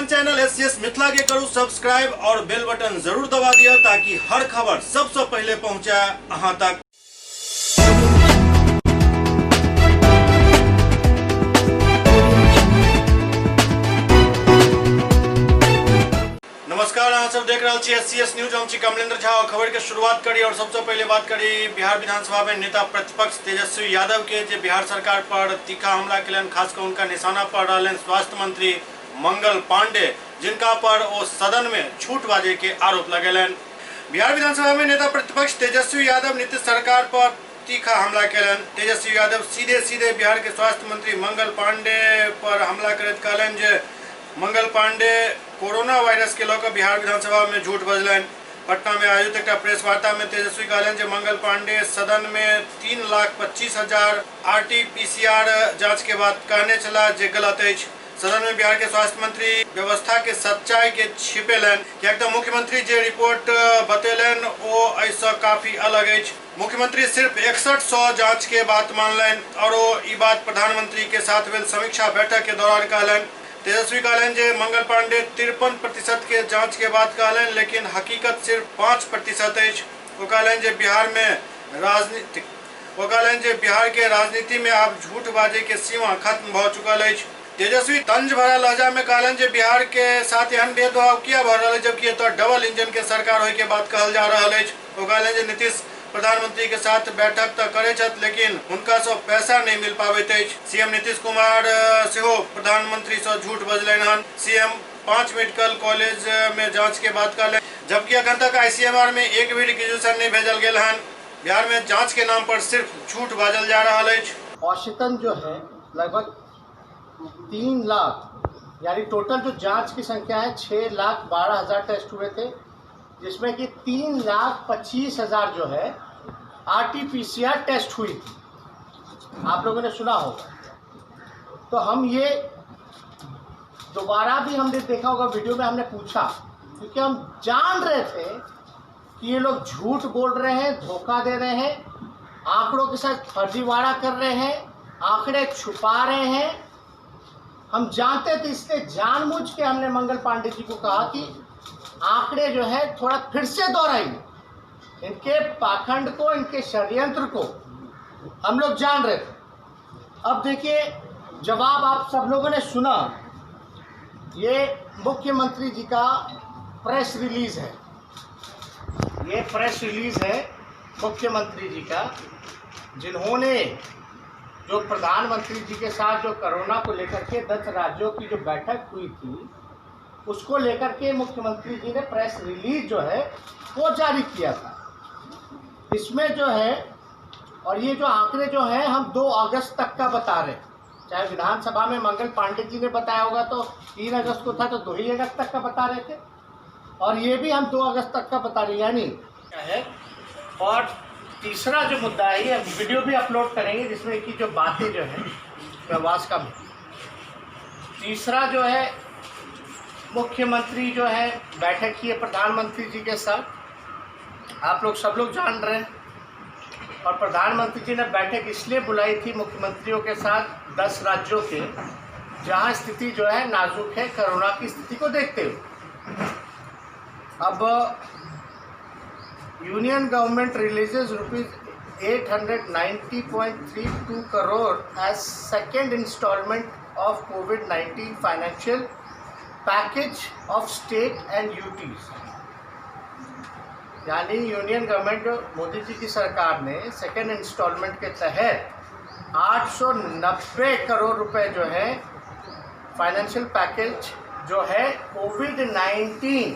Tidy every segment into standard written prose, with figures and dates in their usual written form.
अपन channel SCS Mithila के करू सब्सक्राइब और बेल बटन जरूर दबा दिया ताकि हर खबर सबसे पहले पहुंचे अहां तक। नमस्कार, अहाँ सब देख रहा छी एससीएस न्यूज। हम छी कमलेंद्र झा और खबर के शुरुआत करी और सबसे पहले बात करी बिहार विधानसभा में नेता प्रतिपक्ष तेजस्वी यादव के जे बिहार सरकार पर तीखा हमला केलनि, खास कर उनका निशाना पर रहलनि स्वास्थ्य मंत्री मंगल पांडे, जिनका पर ओ सदन में झूठ बाजे के आरोप लगेलनि। बिहार विधानसभा में नेता प्रतिपक्ष तेजस्वी यादव नीतीश सरकार पर तीखा हमला केलनि। तेजस्वी यादव सीधे सीधे बिहार के स्वास्थ्य मंत्री मंगल पांडे पर हमला करैत कहलनि जे मंगल पांडे कोरोना वायरस के लऽ कऽ बिहार विधानसभा में झूठ बजलनि। पटना में आयोजित एकटा प्रेस वार्ता में तेजस्वी कहलनि जे मंगल पांडे सदन में 3,25,000 आरटीपीसीआर जांच के बात कहने छलाह जे गलत अछि। सदन में बिहार के स्वास्थ्य मंत्री व्यवस्था के सच्चाई के छिपेलनि, किएक तऽ मुख्यमंत्री जे रिपोर्ट बतेलनि ओ एहिसँ काफी अलग अछि। मुख्यमंत्री सिर्फ 6100 जांच के बात मानलनि और ओ ई बात प्रधानमंत्री के साथ भेल समीक्षा बैठक के दौरान कहलनि। तेजस्वी कहलनि जे मंगल पांडे 53% के जांच के बात कहलनि, लेकिन हकीकत सिर्फ 5% अछि। ओ कहलनि जे बिहार में राजनीतिक ओ कहलनि जे बिहार के राजनीति में आब झूठ बाजे के सीमा खत्म भ चुकल अछि। तेजस्वी तंज भरा लहजा में कहलनि जे बिहार के साथ एहन भेदभाव किया भ रहल अछि, जबकि एतय डबल इंजन के सरकार होय के बात कहल जा रहल अछि। ओ कहलनि जे नीतीश प्रधानमंत्री के साथ बैठक तऽ करै छथि, लेकिन हुनका सँ पैसा नहि मिल पाबैत अछि। सीएम नीतीश कुमार सेहो प्रधानमंत्री सँ झूठ बजलनि हन। सीएम 5 मेडिकल कॉलेज में जांच के बात कहलनि, जबकि अखन तक आईसीएमआर में एक भी रिक्विजिशन नहि भेजल गेल हन। बिहार में जांच के नाम पर सिर्फ झूठ बाजल जा रहल अछि। औसतन जो है लगभग 3 लाख, यानी टोटल जो जांच की संख्या है 6,12,000 टेस्ट हुए थे, जिसमें कि 3,25,000 जो है आरटीपीसीआर टेस्ट हुई थी, आप लोगों ने सुना होगा। तो हम ये दोबारा भी हमने देखा होगा वीडियो में, हमने पूछा क्योंकि हम जान रहे थे कि ये लोग झूठ बोल रहे हैं, धोखा दे रहे हैं, आंकड़ों के साथ फर्जीवाड़ा कर रहे हैं, आंकड़े छुपा रहे हैं। हम जानते थे, इसलिए जानबूझ के हमने मंगल पांडे जी को कहा कि आंकड़े जो है थोड़ा फिर से दोहराइए। इनके पाखंड को, इनके षड्यंत्र को हम लोग जान रहे थे। अब देखिए, जवाब आप सब लोगों ने सुना, ये मुख्यमंत्री जी का प्रेस रिलीज है, ये प्रेस रिलीज है मुख्यमंत्री जी का, जिन्होंने जो प्रधानमंत्री जी के साथ जो कोरोना को लेकर के 10 राज्यों की जो बैठक हुई थी, उसको लेकर के मुख्यमंत्री जी ने प्रेस रिलीज जो है वो जारी किया था। इसमें जो है, और ये जो आंकड़े जो हैं हम 2 अगस्त तक का बता रहे हैं, चाहे विधानसभा में मंगल पांडे जी ने बताया होगा तो 3 अगस्त को था तो 2 ही अगस्त तक का बता रहे थे, और ये भी हम 2 अगस्त तक का बता रहे हैं, यानी क्या है। और तीसरा जो मुद्दा है, ये वीडियो भी अपलोड करेंगे जिसमें कि जो बातें जो है प्रवास का। तीसरा जो है, मुख्यमंत्री जो है बैठक की है प्रधानमंत्री जी के साथ, आप लोग सब लोग जान रहे हैं। और प्रधानमंत्री जी ने बैठक इसलिए बुलाई थी मुख्यमंत्रियों के साथ 10 राज्यों के, जहां स्थिति जो है नाजुक है कोरोना की स्थिति को देखते हुए। अब union government releases rupees 890.32 crore as second instalment of COVID-19 financial package of state and UTs. यानी यूनियन गवर्नमेंट मोदी जी की सरकार ने सेकेंड इंस्टॉलमेंट के तहत 890 करोड़ रुपए जो है फाइनेंशियल पैकेज जो है कोविड-19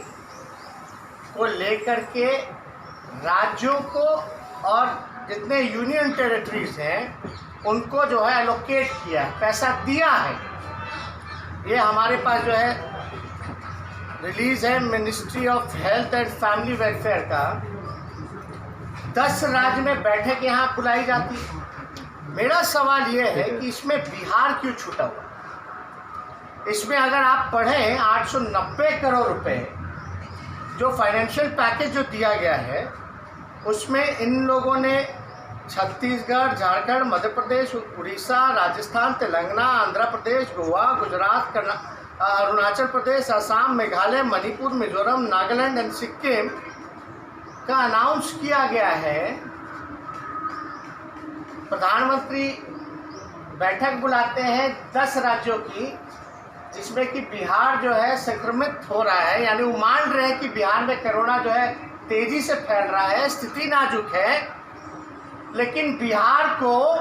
को लेकर के राज्यों को और जितने यूनियन टेरिटरीज हैं उनको जो है एलोकेट किया है, पैसा दिया है। ये हमारे पास जो है रिलीज़ है ministry of health and family welfare का। 10 राज्य में बैठक यहाँ बुलाई जाती है। मेरा सवाल ये है कि इसमें बिहार क्यों छूटा हुआ? इसमें अगर आप पढ़ें 890 करोड़ रुपए जो फाइनेंशियल पैकेज जो दिया गया है, उसमें इन लोगों ने छत्तीसगढ़, झारखंड, मध्य प्रदेश, उड़ीसा, राजस्थान, तेलंगाना, आंध्र प्रदेश, गोवा, गुजरात, अरुणाचल प्रदेश, असम, मेघालय, मणिपुर, मिजोरम, नागालैंड एंड सिक्किम का अनाउंस किया गया है। प्रधानमंत्री बैठक बुलाते हैं 10 राज्यों की, जिसमें कि बिहार जो है संक्रमित हो रहा है, यानी वो मान रहे हैं कि बिहार में कोरोना जो है तेज़ी से फैल रहा है, स्थिति नाजुक है, लेकिन बिहार को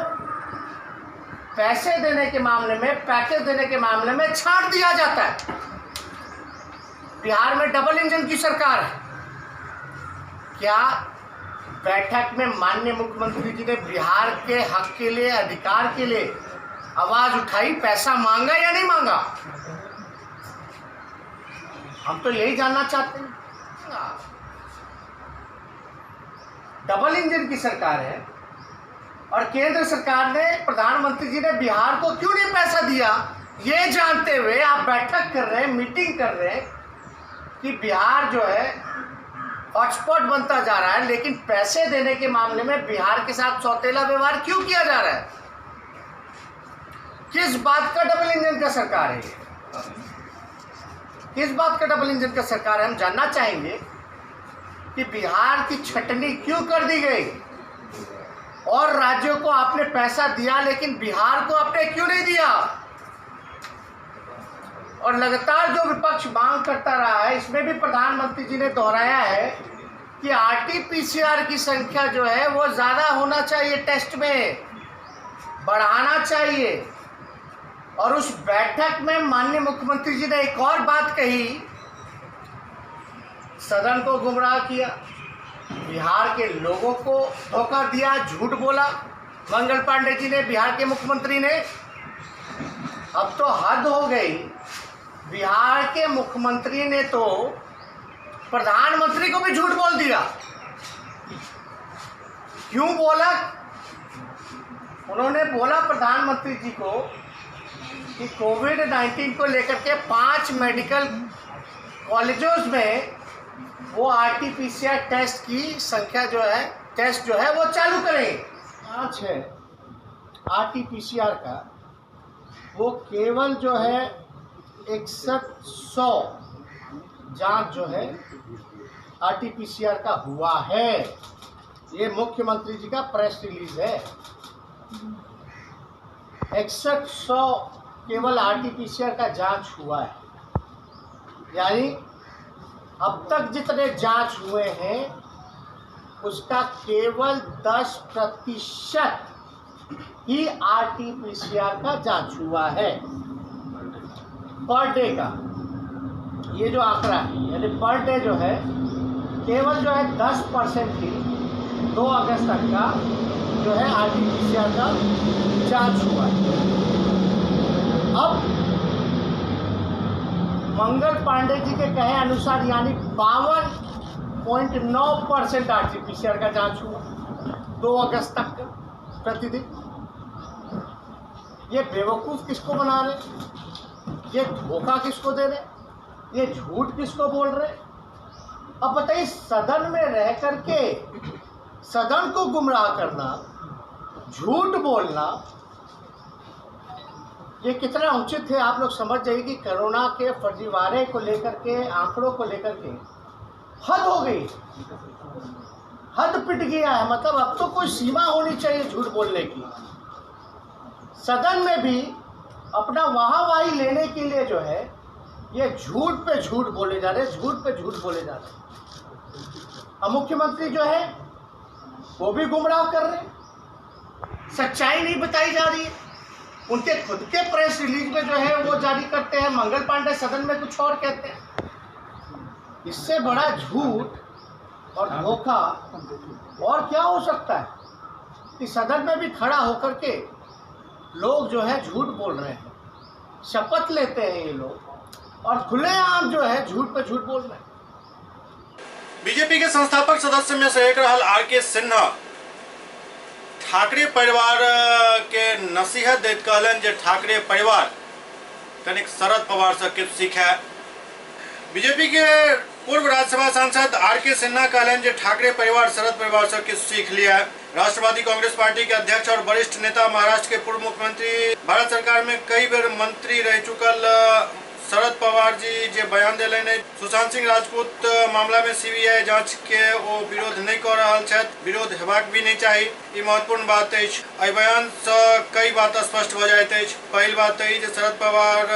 पैसे देने के मामले में, पैकेज देने के मामले में छांट दिया जाता है। बिहार में डबल इंजन की सरकार है। क्या बैठक में माननीय मुख्यमंत्री जी ने बिहार के हक के लिए, अधिकार के लिए आवाज़ उठाई, पैसा मांगा या नहीं मांगा? हम तो यही जानना चाहते हैं। डबल इंजन की सरकार है और केंद्र सरकार ने, प्रधानमंत्री जी ने बिहार को क्यों नहीं पैसा दिया, ये जानते हुए आप बैठक कर रहे हैं, मीटिंग कर रहे हैं कि बिहार जो है हॉटस्पॉट बनता जा रहा है, लेकिन पैसे देने के मामले में बिहार के साथ सौतेला व्यवहार क्यों किया जा रहा है? किस बात का डबल इंजन का सरकार है? किस बात का डबल इंजन का सरकार है? हम जानना चाहेंगे कि बिहार की छटनी क्यों कर दी गई और राज्यों को आपने पैसा दिया लेकिन बिहार को आपने क्यों नहीं दिया? और लगातार जो विपक्ष मांग करता रहा है, इसमें भी प्रधानमंत्री जी ने दोहराया है कि आरटीपीसीआर की संख्या जो है वो ज़्यादा होना चाहिए, टेस्ट में बढ़ाना चाहिए। और उस बैठक में माननीय मुख्यमंत्री जी ने एक और बात कही, सदन को गुमराह किया, बिहार के लोगों को धोखा दिया, झूठ बोला मंगल पांडे जी ने, बिहार के मुख्यमंत्री ने। अब तो हद हो गई, बिहार के मुख्यमंत्री ने तो प्रधानमंत्री को भी झूठ बोल दिया। क्यों बोला? उन्होंने बोला प्रधानमंत्री जी को कि कोविड-19 को लेकर के 5 मेडिकल कॉलेजों में वो आरटीपीसीआर टेस्ट की संख्या जो है, टेस्ट जो है वो चालू करें। 5 है आरटीपीसीआर का, वो केवल जो है 6100 जांच जो है आरटीपीसीआर का हुआ है। ये मुख्यमंत्री जी का प्रेस रिलीज है। 6100 केवल आरटीपीसीआर का जांच हुआ है, यानी अब तक जितने जांच हुए हैं उसका केवल 10% ही आरटीपीसीआर का जांच हुआ है पर डे का। ये जो आंकड़ा है, यानी पर डे जो है केवल जो है 10% ही 2 अगस्त तक का जो है आरटीपीसीआर का जांच हुआ है। अब मंगल पांडे जी के कहे अनुसार यानी 52.9% आरटीपीसीआर का जांच हुआ 2 अगस्त तक प्रतिदिन। ये बेवकूफ़ किसको बना रहे, ये धोखा किसको दे रहे, ये झूठ किसको बोल रहे? अब बताइए, सदन में रह करके सदन को गुमराह करना, झूठ बोलना, ये कितना उचित है? आप लोग समझ जाइए कि कोरोना के फर्जीवाड़े को लेकर के, आंकड़ों को लेकर के हद हो गई, हद पिट गया है। मतलब अब तो कोई सीमा होनी चाहिए झूठ बोलने की। सदन में भी अपना वाहवाही लेने के लिए जो है ये झूठ पे झूठ बोले जा रहे हैं, झूठ पे झूठ बोले जा रहे हैं। अब मुख्यमंत्री जो है वो भी गुमराह कर रहे हैं, सच्चाई नहीं बताई जा रही है। उनके खुद के प्रेस रिलीज में जो है वो जारी करते हैं, मंगल पांडे सदन में कुछ और कहते हैं। इससे बड़ा झूठ और धोखा और क्या हो सकता है कि सदन में भी खड़ा होकर के लोग जो है झूठ बोल रहे हैं, शपथ लेते हैं ये लोग और खुलेआम जो है झूठ पे झूठ बोल रहे हैं। बीजेपी के संस्थापक सदस्य में से एक रहल are के सिन्हा ठाकरे परिवार के नसीहत दैत कहलनि जे ठाकरे परिवार कनिक शरद पवार से किछु सीखै। बीजेपी के पूर्व राज्यसभा सांसद are के सिन्हा कहलनि जे ठाकरे परिवार शरद परिवार से किछु सीख लिया। राष्ट्रवादी कांग्रेस पार्टी के अध्यक्ष और वरिष्ठ नेता, महाराष्ट्र के पूर्व मुख्यमंत्री, भारत सरकार में कई बेर मंत्री रह चुकल शरद पवार जी जे बयान देलनि अछि, सुशांत सिंह राजपूत मामला में सीबीआई जांच के ओ विरोध नहीं कर रहल छथि, विरोध हेबाक भी नहीं चाही, ई महत्वपूर्ण बात अछि। एहि बयान से कई बात स्पष्ट भ जाइत अछि। पहिल बात ई जे शरद पवार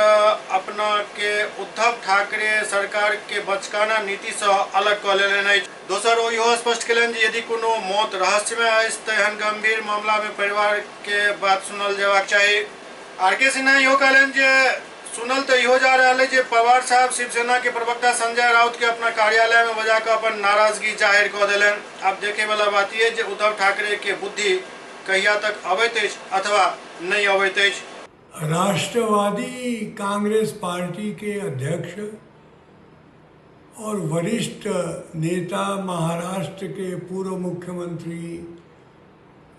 अपना के उद्धव ठाकरे सरकार के बचकाना नीति से अलग क लेलनि अछि। दोसर ओ इहो स्पष्ट केलनि जे यदि कोनो मौत रहस्यमय अछि तऽ एहन गंभीर मामला में परिवार के बात सुनल जेबाक चाही। आर के सिन्हा इहो कहलनि जे सुनल तऽ इहो जा रहल है जे पवार साहब शिवसेना के प्रवक्ता संजय राउत के अपना कार्यालय में बजा कऽ अपन नाराजगी जाहिर कऽ देलनि। आब देखे वाला बात ये जे उद्धव ठाकरे के बुद्धि कहिया तक अबैत अछि अथवा नहीं अबैत अछि। राष्ट्रवादी कांग्रेस पार्टी के अध्यक्ष और वरिष्ठ नेता, महाराष्ट्र के पूर्व मुख्यमंत्री,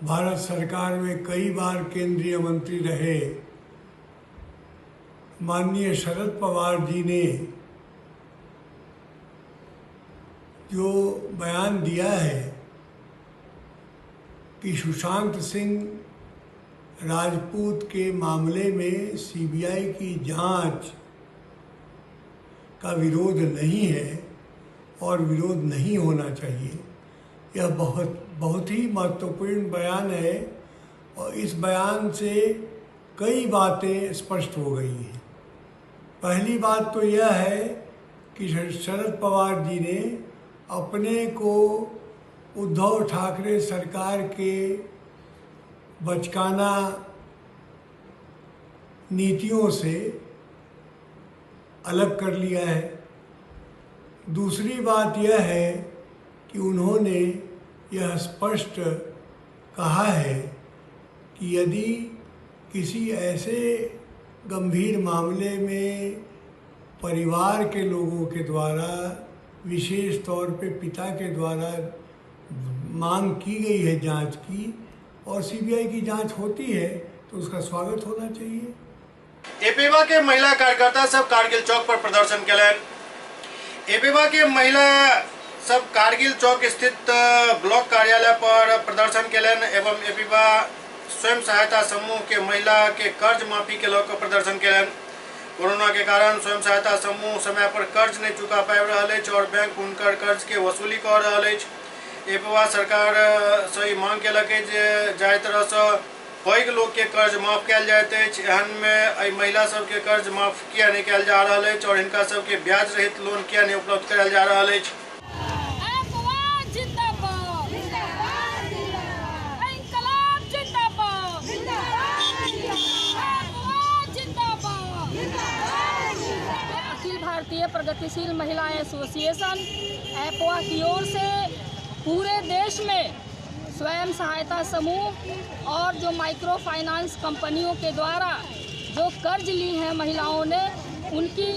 भारत सरकार में कई बार केंद्रीय मंत्री रहे माननीय शरद पवार जी ने जो बयान दिया है कि सुशांत सिंह राजपूत के मामले में सीबीआई की जांच का विरोध नहीं है और विरोध नहीं होना चाहिए, यह बहुत बहुत ही महत्वपूर्ण बयान है और इस बयान से कई बातें स्पष्ट हो गई हैं। पहली बात तो यह है कि शरद पवार जी ने अपने को उद्धव ठाकरे सरकार के बचकाना नीतियों से अलग कर लिया है। दूसरी बात यह है कि उन्होंने यह स्पष्ट कहा है कि यदि किसी ऐसे गंभीर मामले में परिवार के लोगों के द्वारा, विशेष तौर पे पिता के द्वारा मांग की गई है जांच की और सीबीआई की जांच होती है तो उसका स्वागत होना चाहिए। एपेवा के महिला कार्यकर्ता सब कारगिल चौक पर प्रदर्शन केलनि। एपेवा के महिला सब कारगिल चौक स्थित ब्लॉक कार्यालय पर प्रदर्शन केलनि एवं एपेवा स्वयं सहायता समूह के महिला के कर्ज माफी के लऽ कऽ प्रदर्शन केलनि। कोरोना के कारण स्वयं सहायता समूह समय पर कर्ज नहीं चुका पाबि रहल अछि और बैंक हुनकर कर्ज के वसूली कऽ रहल अछि। एपेवा सरकार से ई मांग केलक अछि जे जाहि तरह से पैघ लोक के कर्ज माफ कयल जाइत अछि, एहन में एहि महिला सब के कर्ज माफ किया नहीं कयल जा रहल अछि और हिनका सब के ब्याज रहित लोन किया नहीं उपलब्ध करायल जा रहल अछि। अखिल भारतीय प्रगतिशील महिला एसोसिएशन एपवा की ओर से पूरे देश में स्वयं सहायता समूह और जो माइक्रो फाइनेंस कंपनियों के द्वारा जो कर्ज ली है महिलाओं ने, उनकी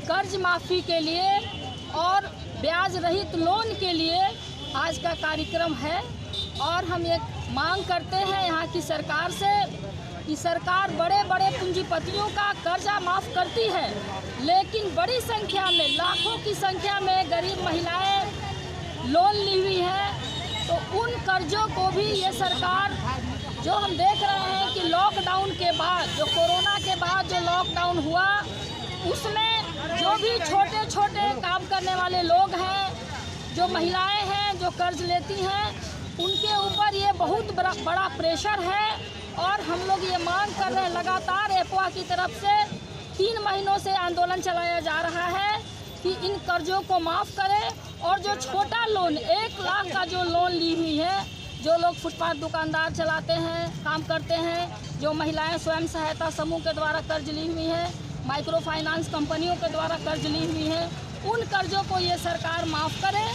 कर्ज माफ़ी के लिए और ब्याज रहित लोन के लिए आज का कार्यक्रम है। और हम ये मांग करते हैं यहाँ की सरकार से कि सरकार बड़े बड़े पूंजीपतियों का कर्जा माफ़ करती है, लेकिन बड़ी संख्या में, लाखों की संख्या में गरीब महिलाएं लोन ली हुई हैं, तो उन कर्जों को भी ये सरकार, जो हम देख रहे हैं कि लॉकडाउन के बाद, जो कोरोना के बाद जो लॉकडाउन हुआ, उसमें जो भी छोटे छोटे काम करने वाले लोग हैं, जो महिलाएं हैं, जो कर्ज लेती हैं, उनके ऊपर ये बहुत बड़ा प्रेशर है। और हम लोग ये मांग कर रहे हैं लगातार एपवा की तरफ से 3 महीनों से आंदोलन चलाया जा रहा है कि इन कर्जों को माफ़ करें और जो छोटा लोन 1 लाख का जो लोन ली हुई है, जो लोग फुटपाथ दुकानदार चलाते हैं, काम करते हैं, जो महिलाएं स्वयं सहायता समूह के द्वारा कर्ज ली हुई हैं, माइक्रो फाइनेंस कंपनियों के द्वारा कर्ज ली हुई हैं, उन कर्जों को ये सरकार माफ़ करे।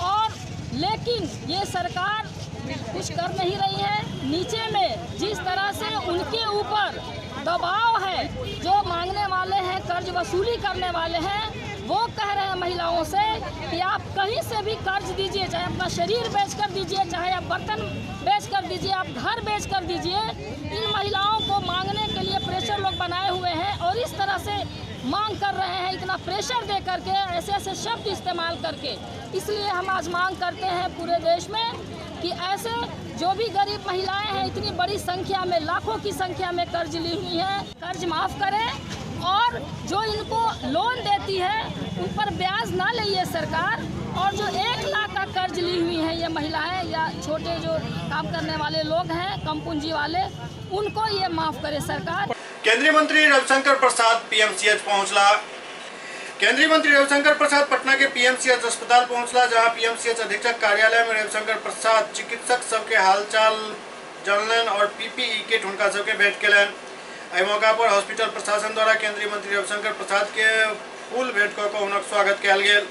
और लेकिन ये सरकार कुछ कर नहीं रही है। नीचे में जिस तरह से उनके ऊपर दबाव है, जो मांगने वाले हैं, कर्ज वसूली करने वाले हैं, वो कह रहे हैं महिलाओं से कि आप कहीं से भी कर्ज दीजिए, चाहे अपना शरीर बेच कर दीजिए, चाहे आप बर्तन बेच कर दीजिए, आप घर बेच कर दीजिए। इन महिलाओं को मांगने के लिए प्रेशर लोग बनाए हुए हैं और इस तरह से मांग कर रहे हैं, इतना प्रेशर दे करके, ऐसे ऐसे शब्द इस्तेमाल करके। इसलिए हम आज मांग करते हैं पूरे देश में कि ऐसे जो भी गरीब महिलाएं हैं, इतनी बड़ी संख्या में, लाखों की संख्या में कर्ज ली हुई हैं, कर्ज माफ़ करें और जो इनको लोन देती है उन पर ब्याज ना ले सरकार। और जो 1 लाख का कर्ज ली हुई है ये महिलाएं या छोटे जो काम करने वाले लोग हैं, कम पूंजी वाले, उनको ये माफ़ करे सरकार। केंद्रीय मंत्री रविशंकर प्रसाद पीएमसीएच पहुंचला। केंद्रीय मंत्री रविशंकर प्रसाद पटना के पीएमसीएच अस्पताल पहुंचला, जहां पीएमसीएच अधीक्षक कार्यालय में रविशंकर प्रसाद चिकित्सक सबके हालचाल जानलन और पीपीई किट हुनका सबके भेंट केलनि। एहि मौका पर हॉस्पिटल प्रशासन द्वारा केंद्रीय मंत्री रविशंकर प्रसाद के फूल भेंट कऽ कऽ हुनक स्वागत कयल गेल।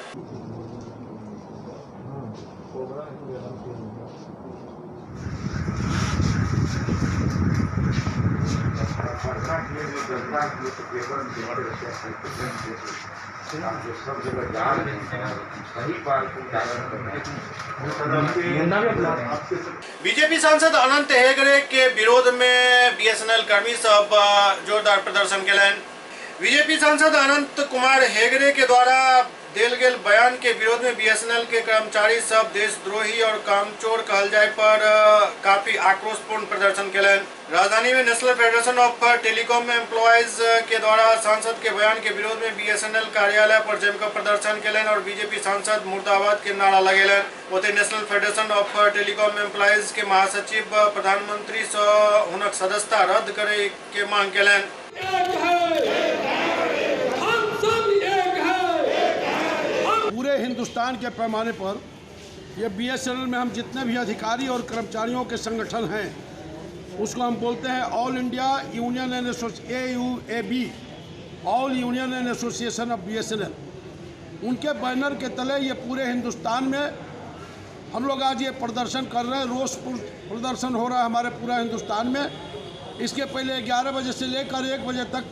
सब जगह जा रहे हैं, सही बात को उजागर कर रहे हैं। बीजेपी सांसद अनंत हेगड़े के विरोध में बीएसएनएल कर्मी सब जोरदार प्रदर्शन केलनि। बीजेपी सांसद अनंत कुमार हेगड़े के द्वारा देल गेल बयान के विरोध में बीएसएनएल के कर्मचारी सब देशद्रोही और कामचोर कहल जाय पर काफी आक्रोशपूर्ण प्रदर्शन केलनि। राजधानी में national federation of telecom employees के द्वारा सांसद के बयान के विरोध में बीएसएनएल कार्यालय पर जमकर प्रदर्शन केलनि और बीजेपी सांसद मुर्दाबाद के नारा लगेलनि। ओतहि national federation of telecom employees के महासचिव प्रधानमंत्री से हुनक सदस्यता रद्द करे के मांग केलनि। पूरे हिंदुस्तान के पैमाने पर ये बीएसएनएल में हम जितने भी अधिकारी और कर्मचारियों के संगठन हैं उसको हम बोलते हैं all India union and AUAB, all union and association of BSNL. उनके बैनर के तले ये पूरे हिंदुस्तान में हम लोग आज ये प्रदर्शन कर रहे हैं। रोष प्रदर्शन हो रहा है हमारे पूरा हिंदुस्तान में। इसके पहले 11 बजे से लेकर 1 बजे तक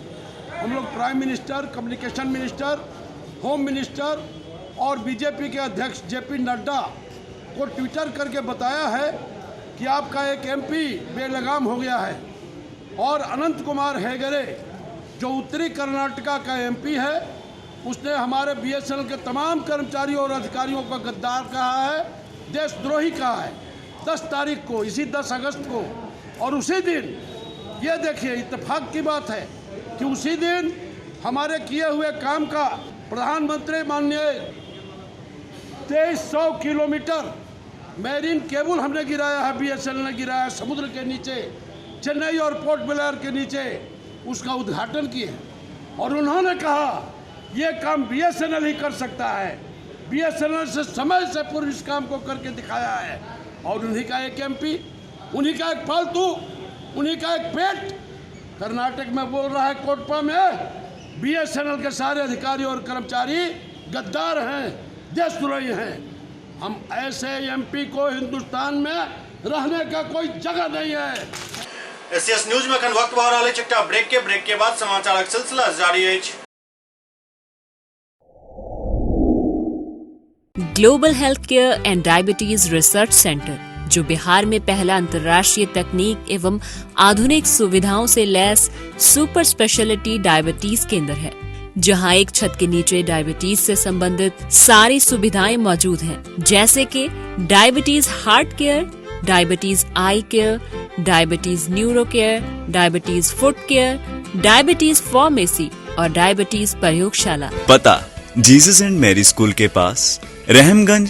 हम लोग prime minister, communication minister, home minister और बीजेपी के अध्यक्ष जेपी नड्डा को ट्विटर करके बताया है कि आपका एक एमपी बेलगाम हो गया है और अनंत कुमार हेगड़े जो उत्तरी कर्नाटका का एमपी है उसने हमारे बीएसएनएल के तमाम कर्मचारियों और अधिकारियों को गद्दार कहा है, देशद्रोही कहा है। 10 तारीख को, इसी 10 अगस्त को, और उसी दिन ये देखिए इत्तेफाक की बात है कि उसी दिन हमारे किए हुए काम का प्रधानमंत्री माननीय 2300 किलोमीटर मैरीन केबल हमने गिराया है, बीएसएनएल ने गिराया है समुद्र के नीचे, चेन्नई और पोर्ट ब्लेयर के नीचे, उसका उद्घाटन किए और उन्होंने कहा ये काम बीएसएनएल ही कर सकता है। बीएसएनएल से समय से पूर्व इस काम को करके दिखाया है। और उन्हीं का एक एमपी, उन्हीं का एक फालतू, उन्हीं का एक पेट कर्नाटक में बोल रहा है कोटपा में बीएसएनएल के सारे अधिकारी और कर्मचारी गद्दार हैं, देशद्रोही हैं। हम ऐसे एमपी को हिंदुस्तान में रहने का कोई जगह नहीं है। एसएस न्यूज में अखन वक्त भऽ रहल अछि एकटा ब्रेक के बाद समाचारक सिलसिला जारी अछि। Global health care and diabetes research centre, जो बिहार में पहला अंतर्राष्ट्रीय तकनीक एवं आधुनिक सुविधाओं से लैस सुपर स्पेशलिटी डायबिटीज केंद्र है, जहां एक छत के नीचे डायबिटीज से संबंधित सारी सुविधाएं मौजूद हैं, जैसे कि diabetes heart care, diabetes eye care, diabetes neuro care, diabetes foot care, diabetes pharmacy और डायबिटीज प्रयोगशाला। पता जीसस एंड मैरी स्कूल के पास, Rahamganj,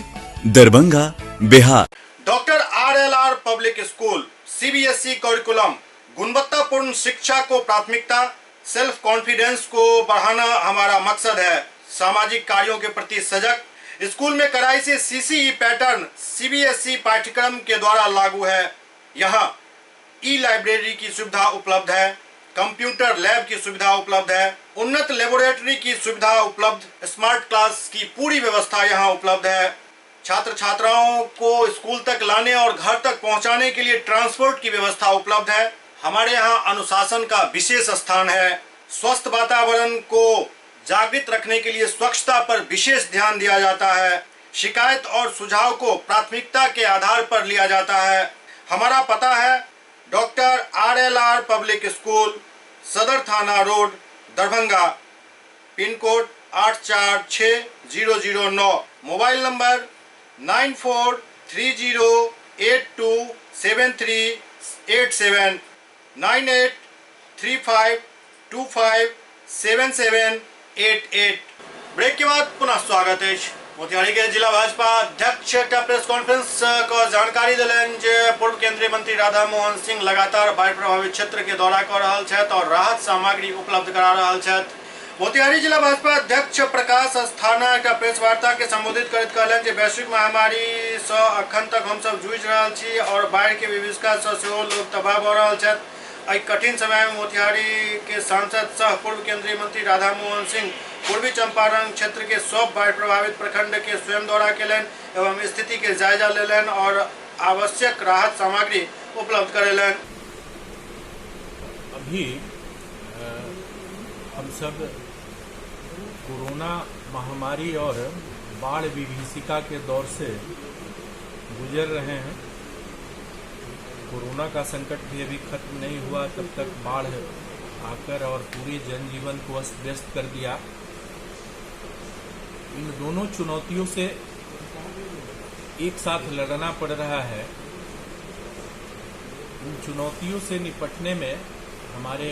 Darbhanga, Bihar. Doctor RLR public school, CBSE curriculum, गुणवत्तापूर्ण शिक्षा को प्राथमिकता, सेल्फ कॉन्फिडेंस को बढ़ाना हमारा मकसद है। सामाजिक कार्यों के प्रति सजग, स्कूल में कड़ाई से सीसीई पैटर्न सीबीएसई पाठ्यक्रम के द्वारा लागू है। यहाँ ई लाइब्रेरी की सुविधा उपलब्ध है, कंप्यूटर लैब की सुविधा उपलब्ध है, उन्नत लेबोरेटरी की सुविधा उपलब्ध, स्मार्ट क्लास की पूरी व्यवस्था यहाँ उपलब्ध है। छात्र छात्राओं को स्कूल तक लाने और घर तक पहुँचाने के लिए ट्रांसपोर्ट की व्यवस्था उपलब्ध है। हमारे यहाँ अनुशासन का विशेष स्थान है। स्वस्थ वातावरण को जागृत रखने के लिए स्वच्छता पर विशेष ध्यान दिया जाता है। शिकायत और सुझाव को प्राथमिकता के आधार पर लिया जाता है। हमारा पता है doctor RLR public school, Sadar थाना road, Darbhanga, pin code 846009, mobile number 9430827387, 983525 7 7 8 8। Break के बाद पुनः स्वागत अछि। मोतिहारी के जिला भाजपा अध्यक्ष एकटा प्रेस कॉन्फ्रेंस क जानकारी देलनि जे पूर्व केंद्रीय मंत्री राधा मोहन सिंह लगातार बाढ़ि प्रभावित क्षेत्र के दौरा कऽ रहल छथि और राहत सामग्री उपलब्ध करा रहल छथि। मोतिहारी जिला भाजपा अध्यक्ष प्रकाश अस्थाना एकटा प्रेस वार्ता के संबोधित करैत कहलनि जे वैश्विक महामारी सँ अखन तक हमसब जूझि रहल छी और बाढ़ि के विभीषिका सँ सेहो लोक तबाह भऽ रहल छथि। एहि कठिन समय में मोतिहारी के सांसद सह पूर्व केंद्रीय मंत्री राधा मोहन सिंह पूर्वी चंपारण क्षेत्र के सब बाढ़ि प्रभावित प्रखंड के स्वयं दौरा केलनि एवं स्थिति के जायजा लेलनि और आवश्यक राहत सामग्री उपलब्ध करेलनि। अभी हम सब कोरोना महामारी और बाढ़ विभीषिका के दौर से गुजर रहे हैं। कोरोना का संकट भी अभी खत्म नहीं हुआ, तब तक बाढ़ आकर और पूरे जनजीवन को अस्त व्यस्त कर दिया। इन दोनों चुनौतियों से एक साथ लड़ना पड़ रहा है। इन चुनौतियों से निपटने में हमारे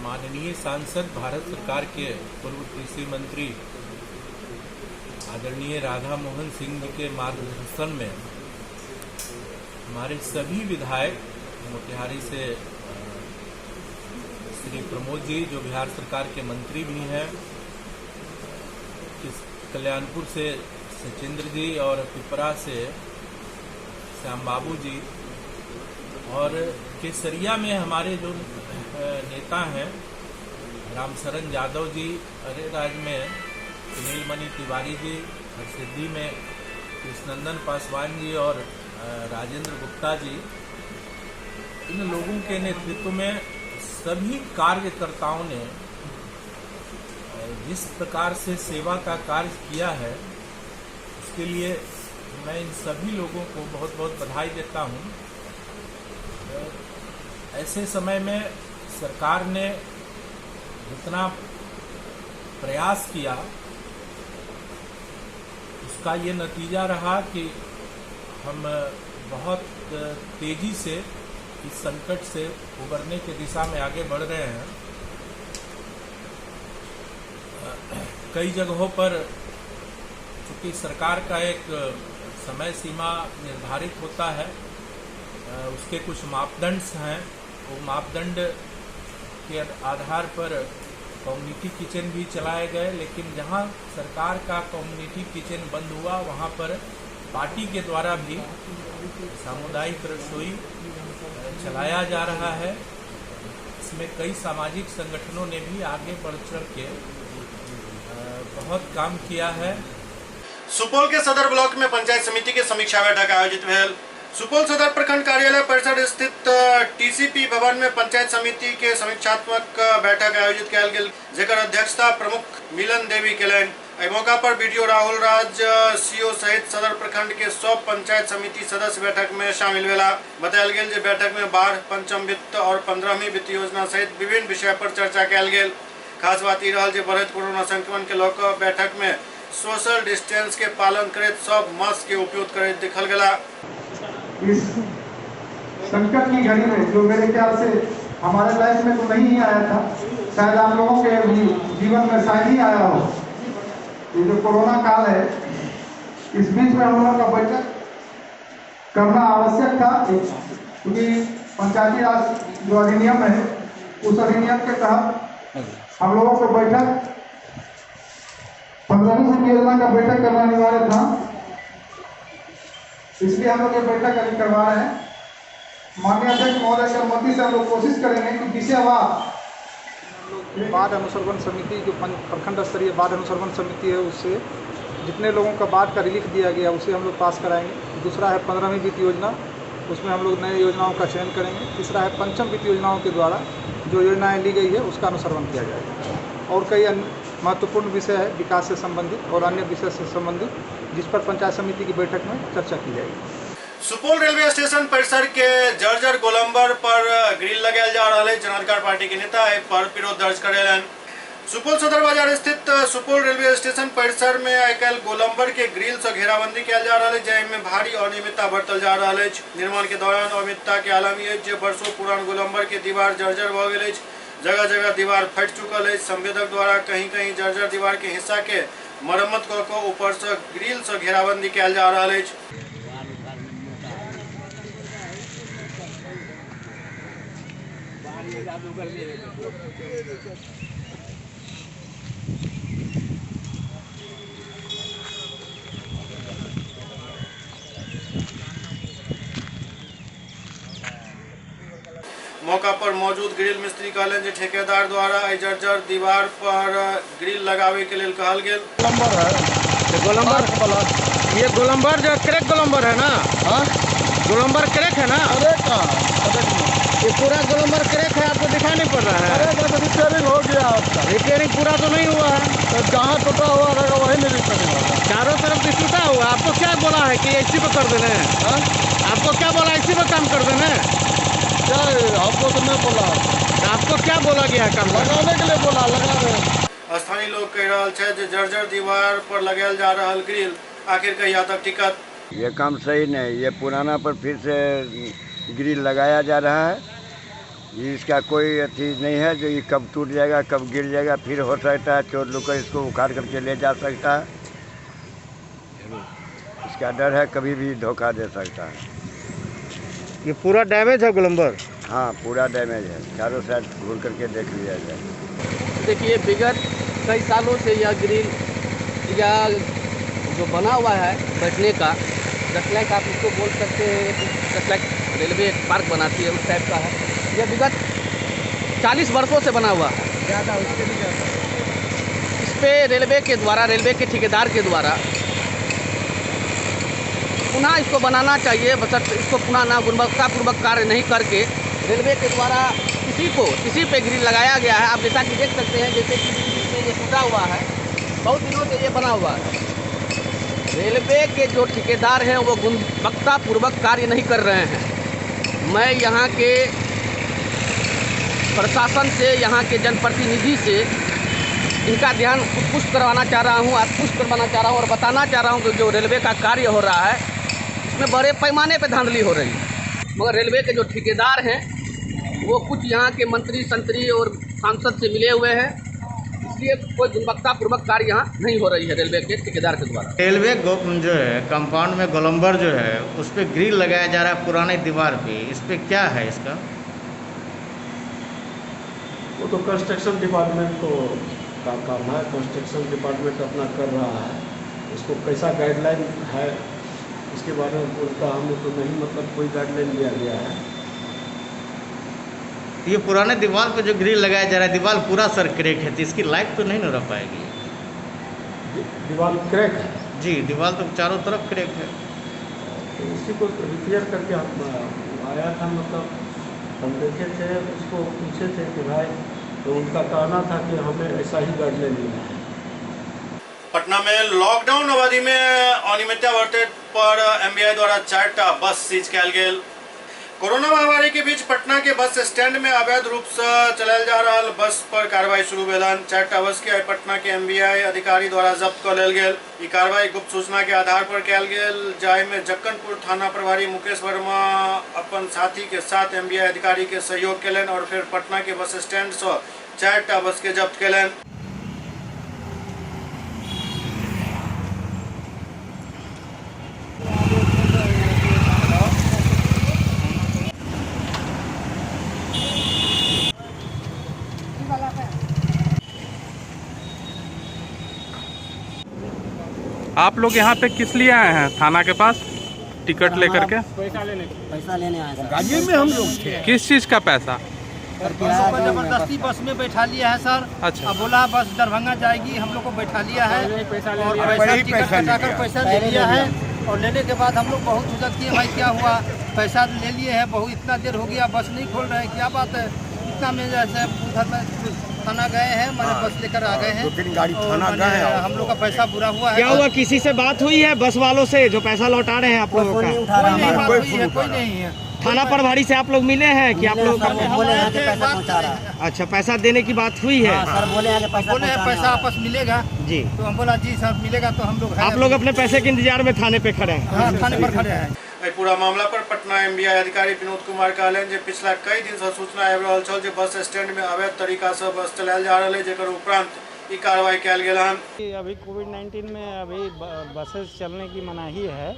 माननीय सांसद, भारत सरकार के पूर्व कृषि मंत्री आदरणीय राधा मोहन सिंह जी के मार्गदर्शन में हमारे सभी विधायक, मोतिहारी से श्री प्रमोद जी, जो बिहार सरकार के मंत्री भी हैं, कल्याणपुर से सचिंद्र जी और पिपरा से श्याम बाबू जी और केसरिया में हमारे जो नेता हैं रामशरण यादव जी, अरेराज में सुनील मणि तिवारी जी, हरसिद्धि में कृष्णनंदन पासवान जी और राजेंद्र गुप्ता जी, इन लोगों के नेतृत्व में सभी कार्यकर्ताओं ने जिस प्रकार से सेवा का कार्य किया है, उसके लिए मैं इन सभी लोगों को बहुत बहुत बधाई देता हूं। ऐसे समय में सरकार ने जितना प्रयास किया, उसका ये नतीजा रहा कि हम बहुत तेजी से इस संकट से उबरने की दिशा में आगे बढ़ रहे हैं। कई जगहों पर चूँकि सरकार का एक समय सीमा निर्धारित होता है, उसके कुछ मापदंड हैं, वो मापदंड के आधार पर कम्युनिटी किचन भी चलाए गए, लेकिन जहां सरकार का कम्युनिटी किचन बंद हुआ, वहां पर पार्टी के द्वारा भी सामुदायिक रसोई चलाया जा रहा है। इसमें कई सामाजिक संगठनों ने भी आगे बढ़ चढ़ के बहुत काम किया है। सुपौल के सदर ब्लॉक में पंचायत समिति के समीक्षा बैठक आयोजित भेल। सुपौल सदर प्रखंड कार्यालय परिसर स्थित टीसीपी भवन में पंचायत समिति के समीक्षात्मक बैठक आयोजित कयल गेल, जेकर अध्यक्षता प्रमुख मिलन देवी केलनि। एहि मौका पर बीडीओ राहुल राज, सीओ सहित सदर प्रखंड के सब पंचायत समिति सदस्य बैठक में शामिल भेला। बतायल गेल जे बैठक में बाढ़, पंचम वित्त और 15वीं वित्त योजना सहित विभिन्न विषय पर चर्चा कयल गेल। खास बात ई रहल जे बढ़ैत कोरोना संक्रमण के लऽ कऽ बैठक में सोशल डिस्टेंस के पालन करैत सब मास्क के उपयोग करैत देखल गेला। इस संकट की घड़ी में, जो मेरे ख्याल से हमारे लाइफ में तो नहीं ही आया था, शायद आप लोगों के भी जीवन में शायद ही आया हो, ये जो कोरोना काल है, इस बीच में हम लोगों का बैठक करना आवश्यक था, क्योंकि पंचायती राज जो अधिनियम है, उस अधिनियम के तहत हम लोगों को बैठक, 15वीं वित्त योजना का बैठक करना अनिवार्य था। इसलिए हम लोग ये बैठक अभी करवा रहे हैं। माननीय अध्यक्ष महोदय की अनुमति से हम लोग कोशिश करेंगे कि विषयवार बाढ़ अनुश्रवण समिति, जो प्रखंड स्तरीय बाढ़ अनुश्रवण समिति है, उससे जितने लोगों का बाढ़ का रिलीफ दिया गया, उसे हम लोग पास कराएंगे। दूसरा है 15वीं वित्त योजना, उसमें हम लोग नए योजनाओं का चयन करेंगे। तीसरा है पंचम वित्त योजनाओं के द्वारा जो योजनाएं ली गई है, उसका अनुश्रवण किया जाएगा और कई अन्य महत्वपूर्ण विषय है विकास से संबंधित और अन्य विषय से संबंधित, जिस पर पंचायत समिति की बैठक में चर्चा की जाएगी। सुपौल रेलवे स्टेशन परिसर के जर्जर गोलंबर पर ग्रिल लगायल जा रहल अछि। जनाधिकार पार्टी के नेता एहि पर विरोध दर्ज करेलनि। सुपौल सदर बाजार स्थित सुपौल रेलवे स्टेशन परिसर में आइ काल्हि गोलंबर के ग्रिल से घेराबंदी कयल जा रहल अछि, जाहि में भारी अनियमितता बरतल जा रहल अछि। निर्माण के दौरान अनियमितता के आलम ई अछि जे वर्षों पुरान गोलंबर के दीवार जर्जर भऽ गेल अछि। जगह जगह दीवार फटि चुकल अछि। संवेदक द्वारा कहीं कहीं जर्जर दीवार के हिस्सा के मरम्मत कऽ कऽ ऊपर सँ ग्रिल सँ घेराबंदी कयल जा रहल अछि। मौका पर मौजूद ग्रिल मिस्त्री कहलनि जे ठेकेदार द्वारा एहि जर्जर दीवार पर ग्रिल लगाबय के लेल कहल गेल। गोलंबर है गोलंबर ये गोलंबर जो क्रैक गोलंबर है ना। हाँ, गोलंबर क्रैक है ना। अरे कहाँ ये पूरा गोलंबर क्रैक है, आपको दिखाई नहीं पड़ रहा है। अरे तो रिपेयरिंग हो गया आपका। रिपेयरिंग पूरा तो नहीं हुआ है। तो जहाँ टूटा हुआ रहेगा वही नहीं रिपेयरिंग होगा। चारों तरफ से टूटा हुआ। आपको क्या बोला है कि इसी पे कर देने? हाँ? आपको क्या बोला इसी पे काम कर देने? क्या आपको तो नहीं बोला। आपको क्या बोला गया काम लगाने के लिए बोला, लगा रहे हैं। स्थानीय लोग कह रहल छथि जे जर्जर दीवार पर लगायल जा रहल ग्रिल आखिर कहिया तक टिकत। ये काम सही नहीं, ये पुराना पर फिर से ग्रिल लगाया जा रहा है। इसका कोई अथी नहीं है जो ये कब टूट जाएगा कब गिर जाएगा, फिर हो सकता है चोर लुकर इसको उखाड़ करके ले जा सकता है। इसका डर है कभी भी धोखा दे सकता है। ये पूरा डैमेज है गोलंबर? हाँ, पूरा डैमेज है, चारों साइड घूर करके देख लिया जाए। देखिए, विगत कई सालों से यह ग्रिल या जो बना हुआ है बैठने का, जस्ट लाइक आप इसको बोल सकते हैं, जस्ट लाइक रेलवे एक पार्क बनाती है उस टाइप का है। यह विगत 40 वर्षों से बना हुआ है, ज़्यादा उससे भी ज़्यादा। इस पर रेलवे के द्वारा, रेलवे के ठेकेदार के द्वारा पुनः इसको बनाना चाहिए। बस इसको पुनः ना गुणवत्तापूर्वक कार्य नहीं करके रेलवे के द्वारा किसी को किसी पे ग्रिल लगाया गया है। आप जैसा कि देख सकते हैं, जैसे कि बीच में ये टूटा हुआ है, बहुत दिनों से ये बना हुआ है। रेलवे के जो ठेकेदार हैं वो गुणवत्तापूर्वक कार्य नहीं कर रहे हैं। मैं यहाँ के प्रशासन से, यहाँ के जनप्रतिनिधि से इनका ध्यान उत्पुष्ट करवाना चाह रहा हूँ, आत्पुष्ट करवाना चाह रहा हूँ और बताना चाह रहा हूँ कि जो रेलवे का कार्य हो रहा है इसमें बड़े पैमाने पर धांधली हो रही है। मगर रेलवे के जो ठेकेदार हैं वो कुछ यहाँ के मंत्री संतरी और सांसद से मिले हुए हैं, इसलिए कोई गुणवत्तापूर्वक कार्य यहाँ नहीं हो रही है रेलवे के ठेकेदार के द्वारा। रेलवे जो है कंपाउंड में गोलंबर जो है उस पर ग्रिल लगाया जा रहा है पुराने दीवार पे, इस पर क्या है इसका? वो तो कंस्ट्रक्शन डिपार्टमेंट को का काम है, कंस्ट्रक्शन डिपार्टमेंट अपना कर रहा है। इसको कैसा गाइडलाइन है इसके बारे में उनका हमें तो नहीं, मतलब कोई गाइडलाइन दिया गया है। ये पुराने दीवार पे जो ग्रिल लगाया जा रहा है, दीवार पूरा सर क्रैक है, तो इसकी लाइफ तो नहीं ना रह पाएगी। दीवार क्रैक है? जी, दीवार तो चारों तरफ क्रैक है। तो इसी को रिपेयर करके हम आया था, मतलब हम देखे थे, उसको पूछे थे कि भाई, तो उनका कहना था कि हमें ऐसा ही गाइडलाइन मिला है। पटना में लॉकडाउन अवधि में अनियमितता बरते पर एमवीआई द्वारा 4टा बस सीज कयल गेल। कोरोना महामारी के बीच पटना के बस स्टैंड में अवैध रूप से चलायल जा रहा बस पर कार्रवाई शुरू भेलन। 4टा बस के पटना के एमवीआई अधिकारी द्वारा जब्त कऽ लेल गेल। ई कार्रवाई गुप्त सूचना के आधार पर कयल गेल, जाहि में जक्कनपुर थाना प्रभारी मुकेश वर्मा अपन साथी के साथ एमवीआई अधिकारी के सहयोग केलनि और फिर पटना के बस स्टैंड से 4टा बस के जब्त केलनि। आप लोग यहाँ पे किस लिए आए हैं थाना के पास टिकट लेकर के? पैसा लेने आए हैं। गाड़ी में हम लोग थे। किस चीज का पैसा? जबरदस्ती बस में बैठा लिया है सर। अच्छा। अब बोला बस दरभंगा जाएगी, हम लोग को बैठा लिया है और पैसा टिकट कटाकर पैसा ले लिया है। और लेने के बाद हम लोग बहुत झुझक किए, भाई क्या हुआ, पैसा ले लिए है, बहुत इतना देर हो गया बस नहीं खोल रहे हैं, क्या बात है। इतना में जैसे उधर में थाना गए हैं, मैंने बस लेकर आ गए हैं, 2-3 गाड़ी थाना गए हैं। हम लोग का पैसा बुरा हुआ है। क्या हुआ, किसी से बात हुई है बस वालों से जो पैसा लौटा रहे हैं आप लोगों का? कोई नहीं है। थाना प्रभारी से आप लोग मिले हैं कि आप लोग बोले हैं कि पैसा पहुंचा रहा है? अच्छा, पैसा देने की बात हुई है? सर बोले हैं कि पैसा बोले हैं पैसा आपस मिलेगा जी। तो हम बोला जी सर मिलेगा, तो हम लोग आप लोग अपने पैसे के इंतजार में थाने पे खड़े हैं? हाँ, थाने पर खड़े हैं। एहि पूरा मामला पर पटना एमवीआई अधिकारी विनोद कुमार कहलनि जे पिछला कई दिन से सूचना आबि रहल छल जे बस स्टैंड में अवैध तरीका से बस चलायल जा रहल है, जेकर उपरांत ई कार्रवाई कयल गेल हन। अभी कोविड-19 में अभी बसेस चलने की मनाही है,